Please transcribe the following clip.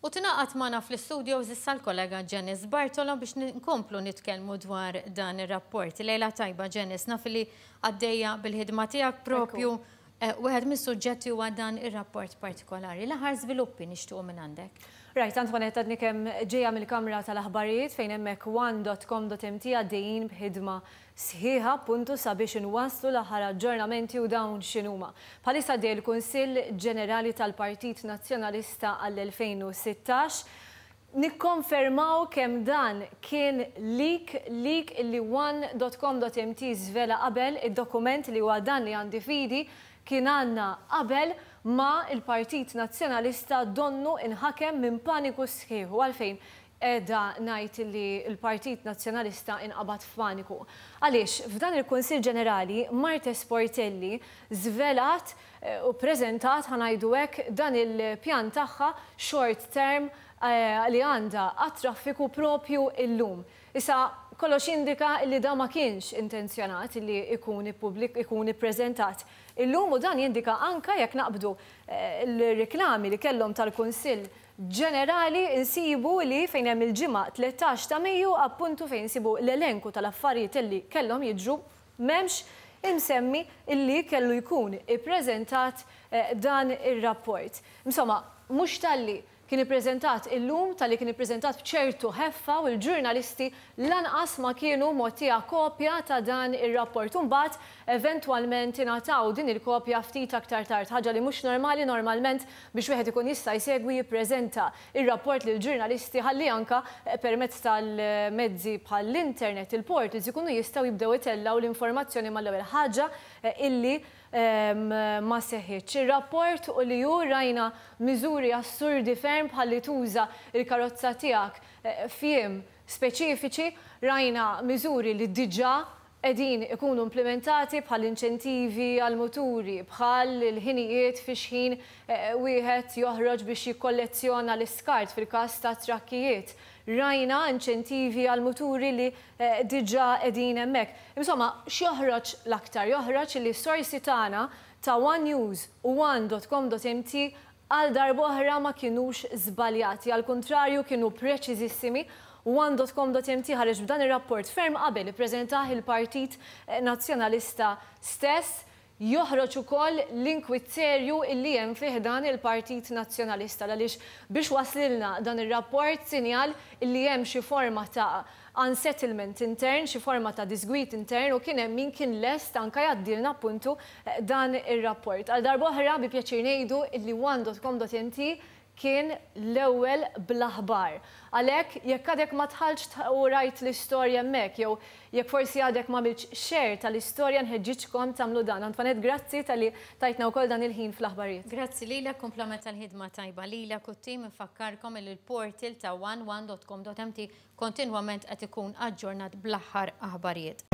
U tingħaqad magħna fl-istudios issa l-kollega Janice Bartolo biex nkomplu nitkellmu dwar dan ir-rapport. Lejla tajba Janice, naf li għaddejja bil-ħidma tiegħek propju wieħed mis-suġġetti huwa dan ir-rapport partikolari. L-aħħar żviluppi nixtiequ minn għandek. Right, Antoinette, għadni kemm ġejja mill-Kamra tal-Aħbarijiet fejn hemmhekk one.com.mt għaddejjin b'ħidma sħiħa appuntu sabiex inwasslu l-aħħar aġġornamenti u dawn x'inhuma. Bħalissa għaddej il-Kunsill Ġenerali tal-Partit Nazzjonalista għall-2016. Nikkonfermaw kemm dan kien leak, leak illi one.com.mt żvela qabel id-dokument li huwa dan li għandi f'idi kien għandna qabel ma l-Partit Nazzjonalista donnu inħakem minn paniku sħiħ u għalfejn qiegħda ngħid li l-Partit Nazzjonalista inqabad f'paniku? Għaliex f'dan il-Kunsill Ġenerali Marthese Portelli żvelat u ppreżentat, ħa ngħidu hekk, dan il-pjan tagħha short term li għandha għat-traffiku propju illum. Issa, kollox jindika li dan ma kienx intenzjonat li jkun ikun ippreżentat illum u dan jindika anke jekk naqbdu l-riklami li kellhom tal-Kunsill Ġenerali nsibu li fejn hemm il-Ġimgħa 13 ta' Mejju appuntu fejn insibu l-elenku tal-affarijiet li kellhom jiġru m'hemmx imsemmi li kellu jkun ippreżentat dan ir-rapport. Insomma, mhux talli kien ippreżentat illum, talli kien ippreżentat b'ċertu ħeffa u l-ġurnalisti lanqas ma kienu mogħtija kopja ta' dan ir-rapport u mbagħad eventwalment ingħataw din il-kopja ftit aktar tard, ħaġa li mhux normali, normalment biex wieħed ikun jista' jsegwi jippreżenta r-rapport lill-ġurnalisti ħalli anke permezz tal-mezzi bħall-internet, il-portals ikunu jistgħu jibdew itellgħu l-informazzjoni mal-ewwel, ħaġa illi ma seħħitx. Ir-rapport u li hu rajna miżuri assurdi ferm bħal li tuża l-karozza tiegħek f'jiem speċifiċi, rajna miżuri li diġà qegħdin ikunu implimentati bħal inċentivi għall-muturi, bħal il-ħinijiet fi x'ħin wieħed joħroġ biex jikkollezzjona l-iskart fil-każ ta' trakkijiet. Rajna inċentivi għall-muturi li diġà qegħdin hemmhekk. Insomma, x'joħroġ l-aktar? Joħroġ li s-sorsi tagħna ta' one News u one.com.mt għal darb'oħra ma kinux żbaljati. Għall-kuntrarju kienu preċiżissimi. One.com.mt ħareġ b'dan ir-rapport ferm qabel ippreżentah il-Partit Nazzjonalista stess. Joħroġ ukoll l-inkwiet serju illi hemm fi ħdan il-Partit Nazzjonalista l-għaliex biex waslilna dan ir-rapport sinjal illi hemm xi forma ta' unsettlement intern, xi forma ta' disgwid intern u kien hemm min kien lest anke jgħaddilna appuntu dan ir-rapport. Għal darb'oħra bi pjaċir ngħidu illi one.com.mt kien l-ewwel bl-aħbar. Għalhekk, jekk għadek ma dħaltx u rajt l-istorja hemmhekk jew jekk forsi għadek m'għamiltx share tal-istorja nħeġġiġkom tagħmlu dan. Antoinette grazzi talli tajtna wkoll dan il-ħin fl-aħbarijiet. Grazzi lilek, kumplament tal-ħidma tajba lilek u t-tim. Infakkarkom illi l-portal ta' one one dot com dot mt kontinwament qed ikun aġġornat bl-aħħar aħbarijiet.